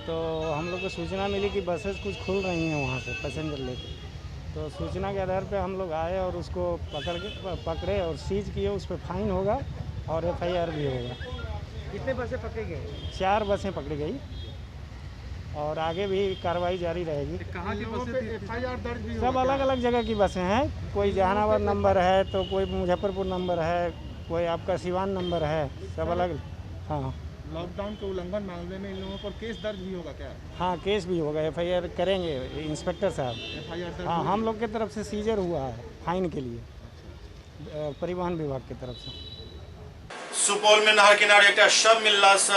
तो हम लोग को सूचना मिली कि बसेस कुछ खुल रही हैं वहाँ से पैसेंजर लेके, तो सूचना के आधार पे हम लोग आए और उसको पकड़े और सीज किए। उस पर फाइन होगा और एफआईआर भी होगा। कितने बसें पकड़ी गई? 4 बसें पकड़ी गई और आगे भी कार्रवाई जारी रहेगी। कहाँ की बसें थी? एफआईआर दर्ज भी सब अलग अलग जगह की बसें हैं, कोई जहानाबाद नंबर है तो कोई मुजफ्फरपुर नंबर है, कोई आपका सिवान नंबर है, सब अलग। हाँ, लॉकडाउन के उल्लंघन मामले में इन लोगों पर केस दर्ज भी होगा क्या? हाँ, केस भी होगा, एफआईआर करेंगे इंस्पेक्टर साहब। एफआईआर? हाँ, हम लोग के तरफ से सीजर हुआ है फाइन के लिए परिवहन विभाग के तरफ से। सुपौल में नहर किनारे एकटा शव मिलला से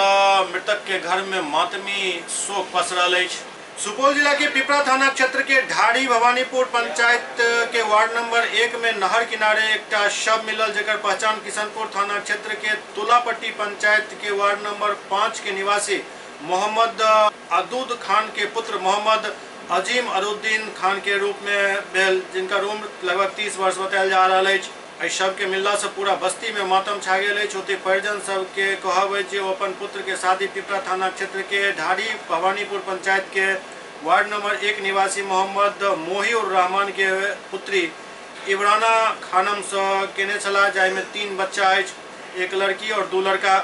मृतक के घर में मातमी शोक पसरल अछि। सुपौल जिला के पिपरा थाना क्षेत्र के ढारी भवानीपुर पंचायत के वार्ड नंबर 1 में नहर किनारे एकटा शव मिलल, जेकर पहचान किशनपुर थाना क्षेत्र के तुलापट्टी पंचायत के वार्ड नंबर 5 के निवासी मोहम्मद अदूद खान के पुत्र मोहम्मद अजीम अरुद्दीन खान के रूप में भेल, जिनका उम्र लगभग 30 वर्ष बतायल जा रहल अछि। एहि शव के मिलला से पूरा बस्ती में मातम छा गेल अछि। ओतहि परिजन सबके कहब अछि जे ओ अपन पुत्र के शादी पिपरा थाना क्षेत्र के ढारी भवानीपुर पंचायत के वार्ड नंबर 1 निवासी मोहम्मद मोहिउर रहमान के पुत्री इबराना खानम से केने छलाह, जाहिमे 3 बच्चा अछि, 1 लड़की और 2 लड़का।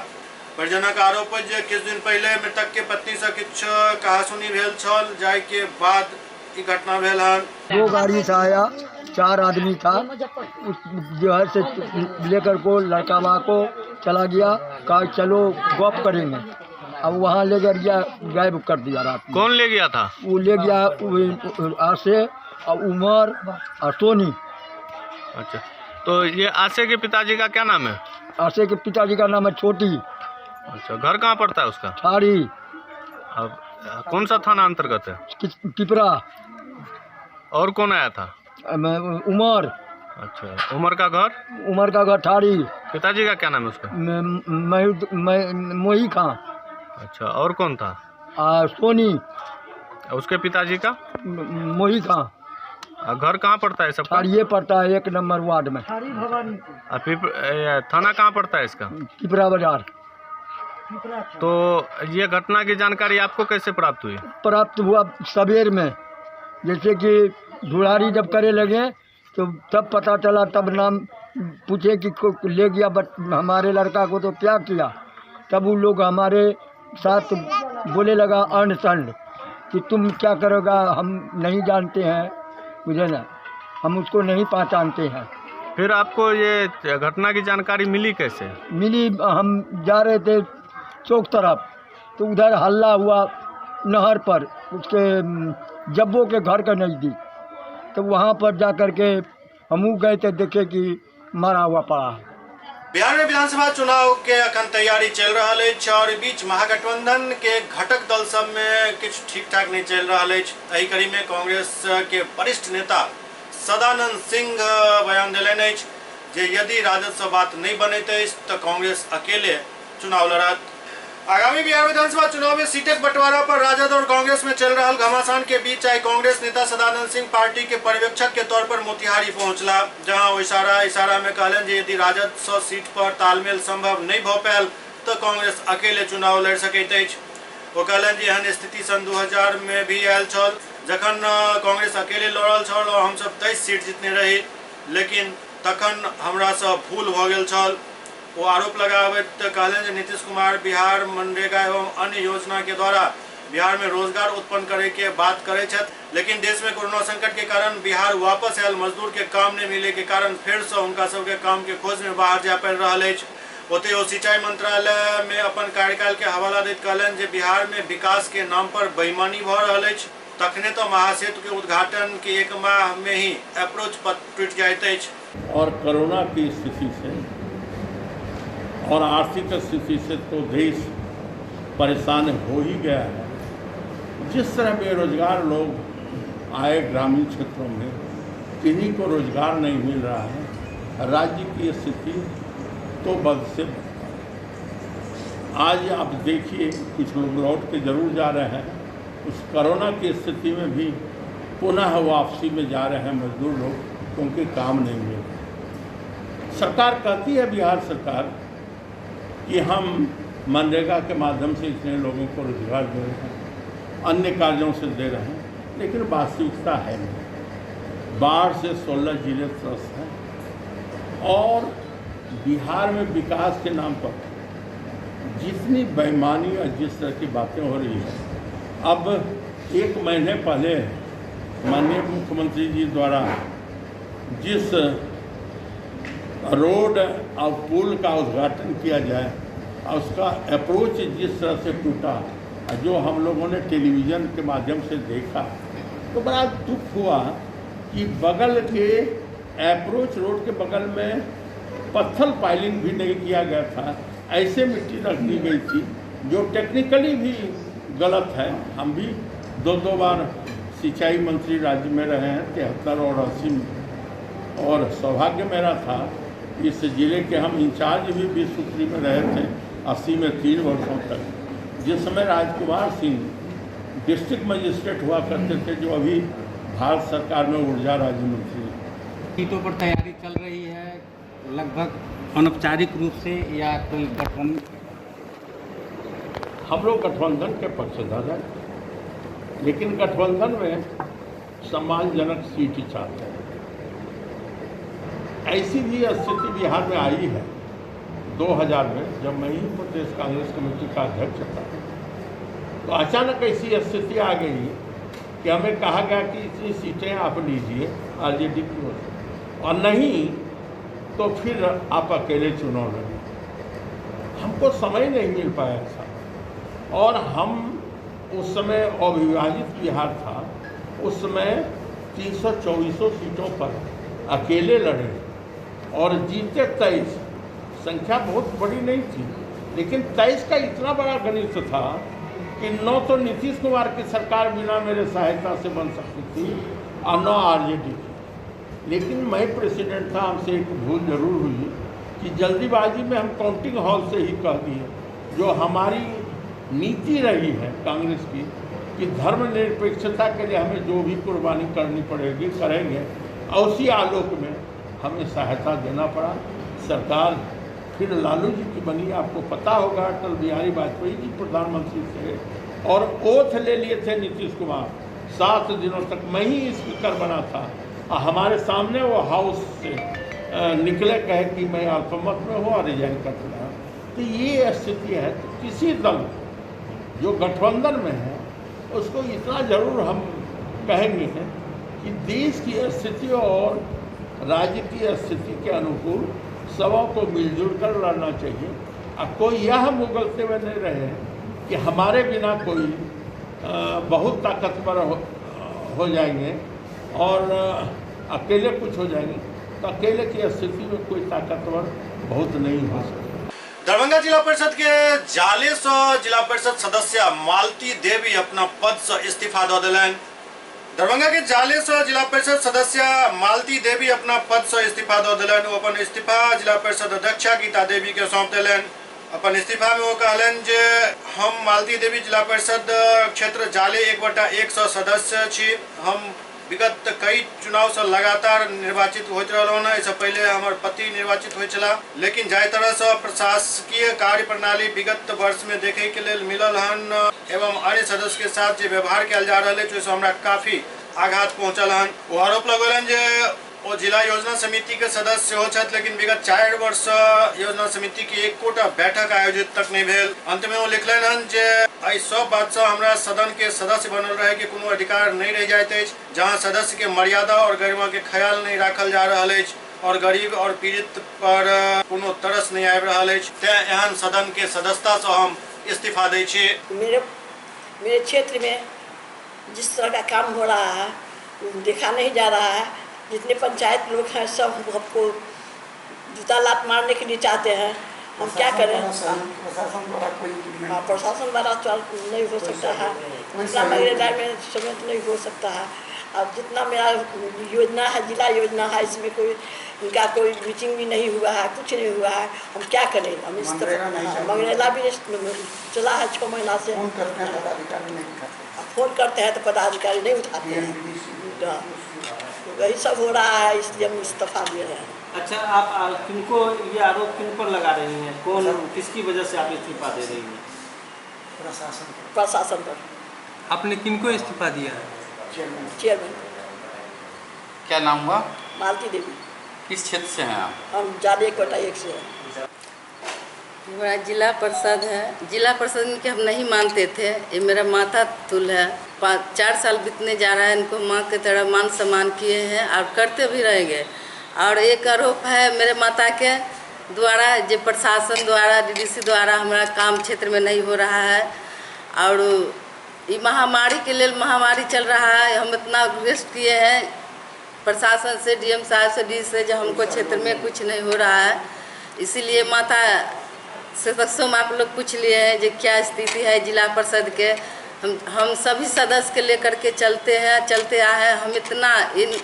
परिजनक आरोप अछि जे किछु दिन पहिले मृतक के पत्नी से किछु कहासुनी भेल छल, जाहि के बाद ई घटना भेल हन। 2 गाड़ी से आया, 4 आदमी था, उस जो है से लेकर को लड़का वहाँ को चला गया, कहा चलो गप करेंगे। अब वहाँ लेकर गया, गायब कर दिया रात में। कौन ले गया था? वो ले गया आसे और उमर और सोनी। अच्छा, तो ये आसे के पिताजी का क्या नाम है? आसे के पिताजी का नाम है छोटी। अच्छा, घर कहाँ पड़ता है उसका? ठाड़ी। अब कौन सा थाना अंतर्गत है? पिपरा। और कौन आया था? उमर। अच्छा, उमर का घर? उमर का घर ठाड़ी। पिताजी का क्या नाम है उसका? मोही खां। अच्छा, और कौन था? सोनी। उसके पिताजी का? मोही खां। घर कहाँ पड़ता है सबका? ये पड़ता है 1 नंबर वार्ड में। थाना कहाँ पड़ता है इसका? पिपरा बाजार। तो ये घटना की जानकारी आपको कैसे प्राप्त हुई? प्राप्त हुआ सवेर में, जैसे कि ढूढ़ारी जब करे लगे तो तब पता चला, तब नाम पूछे कि को ले गया बट हमारे लड़का को तो क्या किया, तब वो लोग हमारे साथ बोले लगा अन्न सन्न कि तुम क्या करोगा, हम नहीं जानते हैं, बुझे ना, हम उसको नहीं पहचानते हैं। फिर आपको ये घटना की जानकारी मिली कैसे? मिली, हम जा रहे थे चौक तरफ, तो उधर हल्ला हुआ नहर पर, उसके जब्बो के घर के नज़दीक, तो वहाँ पर जा कर के हम गए थे, देखे कि मरा हुआ पड़ा है। बिहार में विधानसभा चुनाव के अखन तैयारी चल रहा अछि और बीच महागठबंधन के घटक दल सब में किछु ठीक ठाक नहीं चल रहा अछि। एहि कड़ी में कांग्रेस के वरिष्ठ नेता सदानंद सिंह बयान देलनि अछि जे यदि राजद से बात नहीं बनैत अछि तो कांग्रेस अकेले चुनाव लड़त। आगामी बिहार विधानसभा चुनाव में सीटक बंटवारा पर राजद और कांग्रेस में चल रहा घमासान के बीच आई कांग्रेस नेता सदानंद सिंह पार्टी के पर्यवेक्षक के तौर पर मोतिहारी पहुंचला, जहां ओ इशारा में कहलनि जे यदि राजद 100 सीट पर तालमेल संभव नहीं भ पायल तो कांग्रेस अकेले चुनाव लड़ सकैत अछि। ओ कहलनि जे एहन स्थिति सन 2000 में भी आयल छल, जखन कांग्रेस अकेले लड़ल छल और हमसब 23 सीट जीतने रही, लेकिन तखन हमरा से भूल भ गेल छल। वो आरोप लगाबैत कहलनि जे नीतीश कुमार बिहार मनरेगा एवं अन्य योजना के द्वारा बिहार में रोजगार उत्पन्न करे के बात करे छथि, लेकिन देश में कोरोना संकट के कारण बिहार वापस आयल मजदूर के काम नहीं मिले के कारण फिर से उनका सबके काम के खोज में बाहर जाय पड़ि रहल अछि। ओतहि ओ सिंचाई मंत्रालय में अपन कार्यकाल के हवाला दैत कहलनि जे बिहार में विकास के नाम पर बेईमानी भ रहल अछि, तखने तो महासेतु के उद्घाटन के 1 माह में ही अप्रोच पथ टूटि जाइत अछि। और कोरोना की स्थिति से और आर्थिक स्थिति से तो देश परेशान हो ही गया है। जिस तरह बेरोजगार लोग आए ग्रामीण क्षेत्रों में, किन्हीं को रोजगार नहीं मिल रहा है, राज्य की स्थिति तो बद से बदतर। आज आप देखिए, कुछ लोग लौट के जरूर जा रहे हैं, उस कोरोना की स्थिति में भी पुनः वापसी में जा रहे हैं मजदूर लोग, क्योंकि काम नहीं मिल रहा। सरकार कहती है, बिहार सरकार, कि हम मनरेगा के माध्यम से इतने लोगों को रोजगार दे रहे हैं, अन्य कार्यों से दे रहे हैं, लेकिन वास्तविकता है नहीं। बाढ़ से 16 जिले त्रस्त हैं और बिहार में विकास के नाम पर जितनी बेईमानी और जिस तरह की बातें हो रही है, अब एक महीने पहले माननीय मुख्यमंत्री जी द्वारा जिस रोड और पुल का उद्घाटन किया जाए और उसका अप्रोच जिस तरह से टूटा, जो हम लोगों ने टेलीविज़न के माध्यम से देखा, तो बड़ा दुख हुआ कि बगल के अप्रोच रोड के बगल में पत्थर पाइलिंग भी नहीं किया गया था, ऐसे मिट्टी रख दी गई थी, जो टेक्निकली भी गलत है। हम भी 2-2 बार सिंचाई मंत्री राज्य में रहे हैं, 73 और 80 में, और सौभाग्य मेरा था इस ज़िले के हम इंचार्ज भी 20 सूत्री में रहे थे 80 में 3 वर्षों तक, जिस समय राजकुमार सिंह डिस्ट्रिक्ट मजिस्ट्रेट हुआ करते थे, जो अभी भारत सरकार में ऊर्जा राज्य मंत्री हैं। सीटों पर तैयारी चल रही है लगभग अनौपचारिक रूप से, या कोई गठबंधन? हम लोग गठबंधन के पक्षधर हैं, लेकिन गठबंधन में सम्मानजनक सीट चाहते हैं। ऐसी भी स्थिति बिहार में आई है 2000 में, जब मैं ही प्रदेश कांग्रेस कमेटी का अध्यक्ष था, तो अचानक ऐसी स्थिति आ गई कि हमें कहा गया कि इतनी सीटें आप लीजिए आरजेडी की ओर से, और नहीं तो फिर आप अकेले चुनाव लड़िए। हमको समय नहीं मिल पाया ऐसा, और हम उस समय अविभाजित बिहार था, उस समय 324 सीटों पर अकेले लड़े और जीते 23। संख्या बहुत बड़ी नहीं थी, लेकिन 23 का इतना बड़ा गणित था कि न तो नीतीश कुमार की सरकार बिना मेरे सहायता से बन सकती थी और न आरजेडी की। लेकिन मैं प्रेसिडेंट था, हमसे एक भूल जरूर हुई कि जल्दीबाजी में हम काउंटिंग हॉल से ही कह दिए, जो हमारी नीति रही है कांग्रेस की कि धर्मनिरपेक्षता के लिए हमें जो भी कुर्बानी करनी पड़ेगी करेंगे, और उसी आलोक में हमें सहायता देना पड़ा। सरकार फिर लालू जी की बनी, आपको पता होगा अटल बिहारी वाजपेयी जी प्रधानमंत्री थे और ओथ ले लिए थे नीतीश कुमार, 7 दिनों तक मैं ही स्पीकर बना था और हमारे सामने वो हाउस से निकले, कहे कि मैं अल्पमत में हूँ और रिजाइन कर चुका। तो ये स्थिति है। तो किसी दल जो गठबंधन में है उसको इतना ज़रूर हम कहेंगे कि देश की स्थिति और राज्य की स्थिति के अनुकूल सबों को मिलजुल कर लड़ना चाहिए। अब कोई यह मुगलते हुए नहीं रहे कि हमारे बिना कोई बहुत ताकतवर हो जाएंगे और अकेले कुछ हो जाएंगे, तो अकेले की स्थिति में कोई ताकतवर बहुत नहीं हो सकता। दरभंगा जिला परिषद के जाले से जिला परिषद सदस्य मालती देवी अपना पद से इस्तीफा दऽ देलनि। दरभंगा के जाले से जिला परिषद सदस्य मालती देवी अपना पद से इस्तीफा दऽ देलनि। ओ अपन इस्तीफा जिला परिषद अध्यक्षा गीता देवी के सौंप देलनि। अपन इस्तीफा में वो कहलनि जे हम मालती देवी जिला परिषद क्षेत्र जाले 1/1 सदस्य छी। हम विगत कई चुनाव से लगातार निर्वाचित होइत रहलहुँ हँ। एहिसँ पहिले हमर पति निर्वाचित होइत छलाह, लेकिन जाहि तरह से प्रशासकीय कार्य प्रणाली विगत वर्ष में देखे के लेल मिलल हन एवं अन्य सदस्य के साथ जे व्यवहार कयल जा रहल अछि ओहिसँ हमरा काफी आघात पहुँचल हन। ओ आरोप लगौलनि जे ओ जिला योजना समिति के सदस्य सेहो छथि, लेकिन विगत 4 वर्ष से योजना समिति के एकोटा बैठक आयोजित तक नहीं भेल। अंत में ओ लिखलनि हन जे एहि सब बात से हमरा सदन के सदस्य बनल रहे के कोनो अधिकार नहीं रहि जाइत अछि, जहां सदस्य के मर्यादा और गरिमा के ख्याल नहीं राखल जा रहल अछि और गरीब और पीड़ित पर कोनो तरस नहीं आबि रहल अछि, तें एहन सदन के सदस्यता से हम इस्तीफा दै छी। मेरे क्षेत्र में जिस तरह का काम हो रहा है देखा नहीं जा रहा है। जितने पंचायत लोग हैं सब हमको जूता लात मारने के लिए चाहते हैं। हम क्या करें? प्रशासन द्वारा कोई, हाँ, प्रशासन द्वारा नहीं हो सकता है, में समेत नहीं हो सकता है। अब जितना मेरा योजना है, जिला योजना है, इसमें कोई उनका कोई मीटिंग भी नहीं हुआ है, कुछ नहीं हुआ है। हम क्या करें? हम इस तरह मनरेगा भी चला है 6 महीना से। फोन करते हैं पदाधिकारी नहीं उठाते, फोन करते हैं तो पदाधिकारी नहीं उठाते हैं। वही सब हो रहा है, इसलिए हम इस्तीफा दे रहे हैं। अच्छा, आप किनको ये आरोप किन पर लगा रही हैं? कौन, किसकी वजह से आप इस्तीफा दे रही हैं? प्रशासन पर। आपने किनको इस्तीफा दिया है? चेयरमैन। क्या नाम हुआ? मालती देवी। किस क्षेत्र से हैं आप? हम जाले 1/1 से हैं। हमारा जिला परिषद है। जिला परिषद इनके हम नहीं मानते थे, ये मेरा माता तुल है। 4 साल बीतने जा रहा है, इनको माँ की तरह मान सम्मान किए हैं और करते भी रहेंगे। और एक आरोप है मेरे माता के द्वारा, जो प्रशासन द्वारा, डीडीसी द्वारा हमारा काम क्षेत्र में नहीं हो रहा है। और ये महामारी के लिए, महामारी चल रहा है, हम इतना रिक्वेस्ट किए हैं प्रशासन से, डीएम साहब से, डी से, जो हमको क्षेत्र में कुछ नहीं हो रहा है। इसीलिए माता से सक्षम आप लोग पूछ लिए हैं जो क्या स्थिति है जिला परिषद के। हम सभी सदस्य के लेकर के चलते हैं, चलते आए हैं। हम इतना इन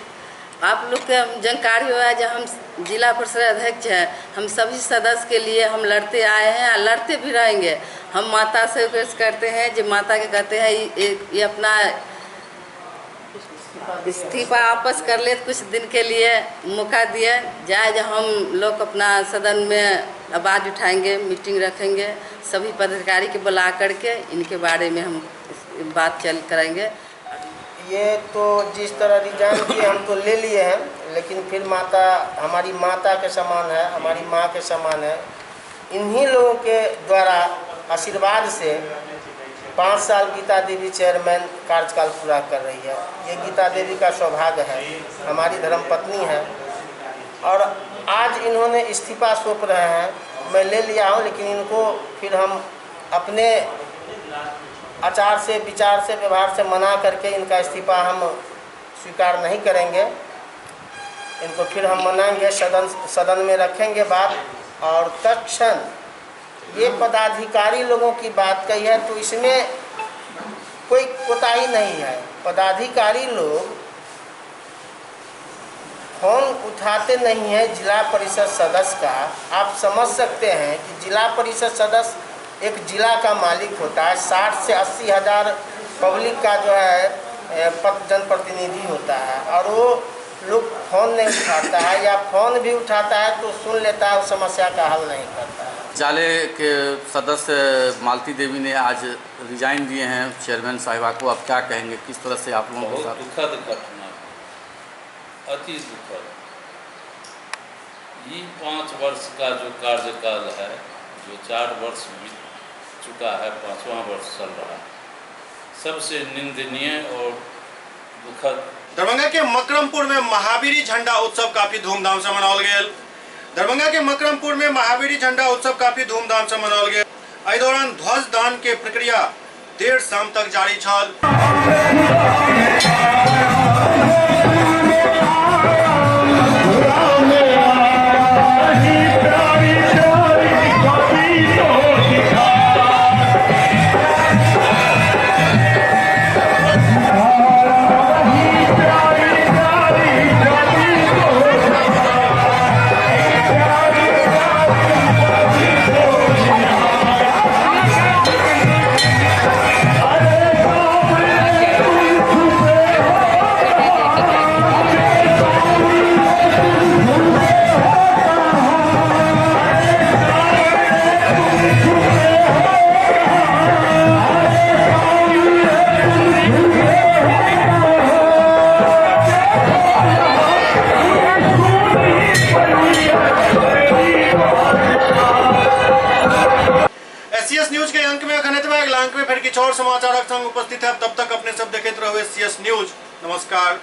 आप लोग के हम जानकारी हुआ है, जब हम जिला परिषद अध्यक्ष हैं, हम सभी सदस्य के लिए हम लड़ते आए हैं और लड़ते भी रहेंगे। हम माता से रिक्वेस्ट करते हैं, जो माता के कहते हैं ये अपना इस्तीफा वापस कर ले, कुछ दिन के लिए मौका दिए जाए, जो हम लोग अपना सदन में आवाज़ उठाएंगे, मीटिंग रखेंगे, सभी पदाधिकारी के बुला करके इनके बारे में हम बात चल करेंगे। ये तो जिस तरह रिजाइन किए हम तो ले लिए हैं, लेकिन फिर माता हमारी माता के समान है, हमारी माँ के समान है। इन्हीं लोगों के द्वारा आशीर्वाद से 5 साल गीता देवी चेयरमैन कार्यकाल पूरा कर रही है। ये गीता देवी का सौभाग्य है, हमारी धर्मपत्नी है। और आज इन्होंने इस्तीफा सौंप रहे हैं, मैं ले लिया हूँ, लेकिन इनको फिर हम अपने आचार से, विचार से, व्यवहार से मना करके इनका इस्तीफा हम स्वीकार नहीं करेंगे। इनको फिर हम मनाएंगे, सदन में रखेंगे बात। और तत्क्षण ये पदाधिकारी लोगों की बात कही है तो इसमें कोई कोताही नहीं है। पदाधिकारी लोग फोन उठाते नहीं हैं जिला परिषद सदस्य का। आप समझ सकते हैं कि जिला परिषद सदस्य एक जिला का मालिक होता है, 60 से 80 हज़ार पब्लिक का जो है जनप्रतिनिधि होता है, और वो लोग फ़ोन नहीं उठाता है, या फ़ोन भी उठाता है तो सुन लेता है, उस समस्या का हल नहीं करता है। जाले के सदस्य मालती देवी ने आज रिजाइन दिए हैं चेयरमैन साहिबा को, आप क्या कहेंगे, किस तरह से आप लोगों के साथ? दुखद घटना, अति दुखद। ये 5 वर्ष का जो कार्यकाल है, जो 4 वर्ष बीत चुका है, 5वां वर्ष चल रहा है, सबसे निंदनीय और दुखद। दरभंगा के मकरमपुर में महावीरी झंडा उत्सव काफी धूमधाम से मनाओल गेल। दरभंगा के मकरमपुर में महावीरी झंडा उत्सव काफी धूमधाम से मनाओल गेल। एहि दौरान ध्वज दान के प्रक्रिया देर शाम तक जारी छल। और समाचारक संग उपस्थित है, तब तक अपने सब देखते रहो एससीएस न्यूज। नमस्कार।